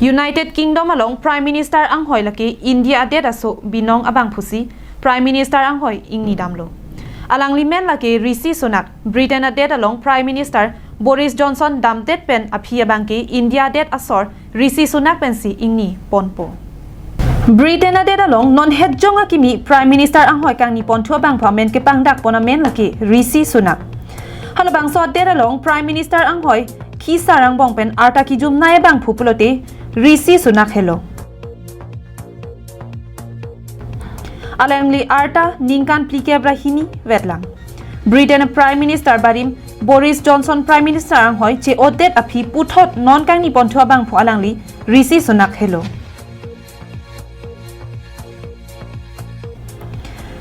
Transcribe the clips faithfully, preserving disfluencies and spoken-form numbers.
United Kingdom along Prime Minister anghoi lake India adet aso binong abangphusi Prime Minister anghoi ingni damlo. Alangli men lake Rishi Sunak, Britain adet along Prime Minister Boris Johnson damdet pen aphi abangke India adet asor Rishi Sunak pensi ingni ponpo. Britain adet along non hetjong akimi Prime Minister anghoi kangni ponthu abangphu amen kepangdak pon amen lake Rishi Sunak. Halabangso adet along Prime Minister anghoi khisar angbong pen arta kijumnei abangphu pulote Rishi Sunak helo. Alangli arta ningkan phlikep ra hini vetlang. Britain Prime Minister barim Boris Johnson Prime Minister anghoi che-otdet aphi puthot non kangni ponthu abangphu alangli Rishi Sunak helo.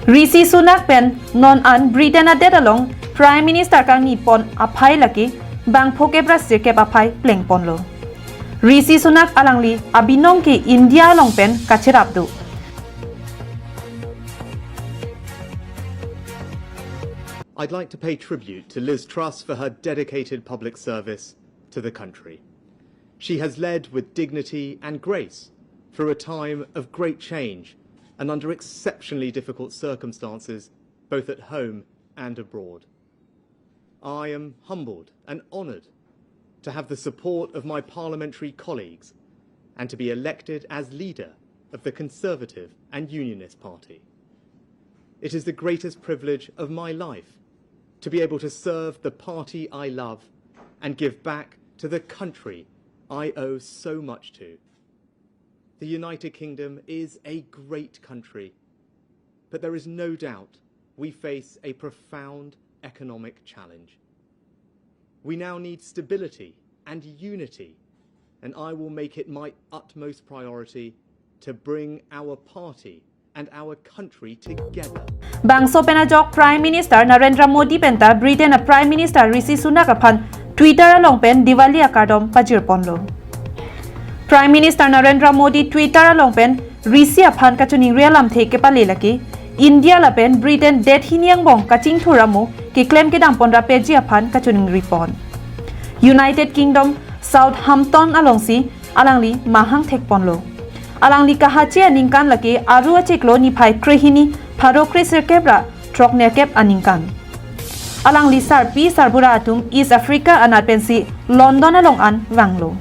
Rishi Sunak pen non an Britain adet along Prime Minister kangni pon aphai lake bangphokep ra sirkep aphai plengponlo. Rishi Sunak alangli abinong ke India along pen kacherap do. I'd like to pay tribute to Liz Truss for her dedicated public service to the country. She has led with dignity and grace through a time of great change and under exceptionally difficult circumstances, both at home and abroad. I am humbled and honoured to have the support of my parliamentary colleagues and to be elected as leader of the Conservative and Unionist Party. It is the greatest privilege of my life to be able to serve the party I love and give back to the country I owe so much to. The United Kingdom is a great country, but there is no doubt we face a profound economic challenge. We now need stability and unity, and I will make it my utmost priority to bring our party and our country together. Bangso pen ajok Prime Minister Narendra Modi penta Britain a Prime Minister Rishi Sunak aphan Twitter along pen Diwali akardom pajirponlo. Prime Minister Narendra Modi Twitter along pen Rishi aphan kachiningri alamthe kepale lake India lapen Britain det hini angbong kachingthur amo keklem kedam pon rapji aphan kachiningri pon. United Kingdom Southampton alongsi alangli mahang thekponlo. Alangli kahache aningkan lake Aru achiklo niphai krehini pharo kresirkep ra throknerkep aningkan. Alangli sarpi sarbura atum East Africa anat pensi London along an vanglo.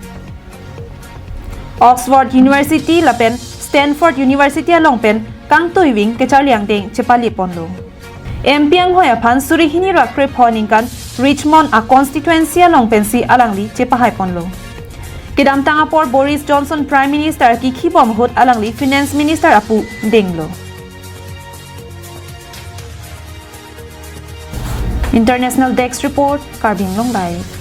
Oxford University lapen Stanford University along pen kangtui wing kecharli angdeng chepale ponlo. M P anghoi aphan suri hini ra krepho aningkan Richmond a constituency along pensi alangli chepahai ponlo. Kedamtang apor Boris Johnson Prime Minister kikhibom ahut alangli Finance Minister apu denglo. International Desk Report, Karbi Anglong Live.